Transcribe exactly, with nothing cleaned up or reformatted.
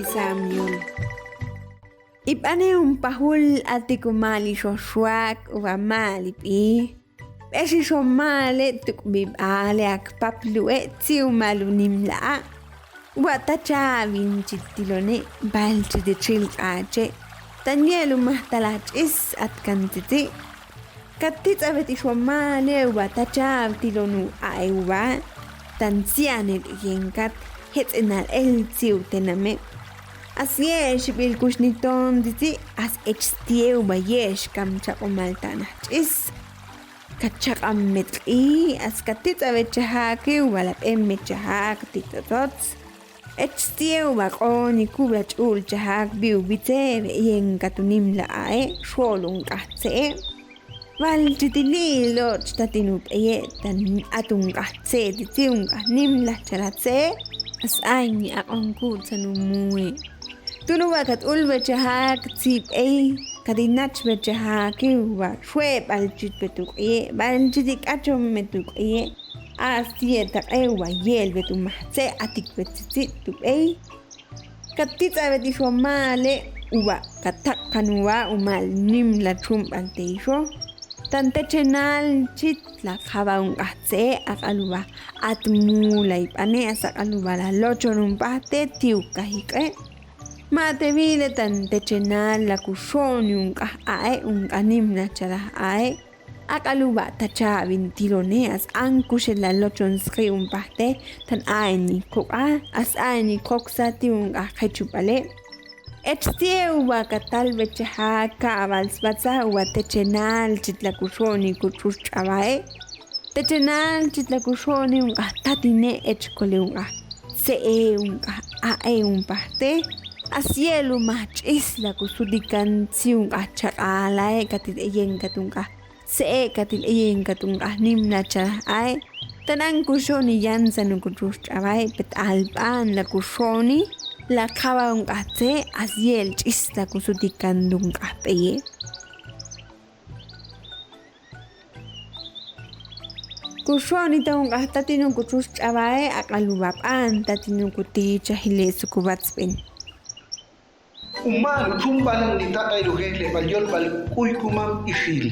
Samuel. Ib'ane jun pajul atik umaal ixoxwak uwa maal ib'i. B'exi xomale tuk'b'ib'ale akpaplu'e tzi umaal unimla'aq'. Uwa tachaab' in chi tilone b'al chi tichil q'ache'. Tan yel umajtal ajch'is atkan tzitzi'. Kat titz'ab'et ixwamale uwa tachaab' tilon u'a'e uwa. Tan tzianel iyenkat jetz'enal el tzi utename'. As ye'ex ib'il kuxniton tzitzi' as ech stie uwa ye'ex kam chaq'umal tan ajch'is. Kat chaq'am met q'i as kat titz'ab'et chajaki uwa lab'en met chajak ti' tototz. Ech stie uwa q'oni kub' la ch'u'l chajak b'i ub'itze b'e'yen kat unimla'aq'e' xo'l unq'aj tze'e'. B'al chi tili'il och tatin ub'eye' tan at unq'aj tze'e' tzitzi' unq'aj nimlaj chalaj tze'e'. As ayin aq'on kutzan umu'e. Tun uwa kat ulb'e chajak tzi b'ey kat inachb'e chajaki uwa xwe'b'al chitb'et uq'i'e' b'al chi tik'achonb'et uq'i'e'. As tzi etaq'e uwa ye'elb'et umaj tze'e' atikb'et tzitzi' tu b'ey. Kat titz'ab'et ixwamale uwa kat taq'kan uwa umaal nimla chunb'al te ixo. Tan techenal chit la kjab'a unq'aj tze'e' aq'al uwa at mulay b'ane as aq'al uwa la lochon unp'ajte ti' ukajiq'e'. Ma te b'ile tan techenal la kuxo'oni unq'aj a'e' unq'aj nimla chalaj a'e'. Aq'al uwa tachaab' in tilone as ankuxel la lochon sq'i unp'ajte tan a'in ikuq'a as a'in ikoksa ti' unq'aj jechub'ale'. Ech stie uwa kat talb'e chajak ka'b'al sb'atza uwa techenal chit la kuxo'oni kutx'ux ch'ab'ae'. Techenal chit la kuxo'oni unq'aj tatine ech kole unq'aj tze'e' unq'aj a'e' unp'ajte. As ye'el umaj ch'is la kusutikan tzi unq'aj chaq'alae' kat il eyen kat unq'aj tze'e' kat il eyen kat unq'aj nimla chalaj a'e'. Tan ankuxo'oni yansan ukutx'ux ch'ab'ae' pet alb'an la kuxo'oni la kjab'a unq'aj tze'e' as ye'el ch'is la kusutikan unq'aj b'eye'. Kuxo'oni ta unq'aj tatin ukutx'ux ch'ab'ae' aq'al uwa b'an tatin ukutichajile' sukuwatzb'en. Umaal uchunb'al nitaq'el ujejleb'al yolb'al k'uy kuman ixil.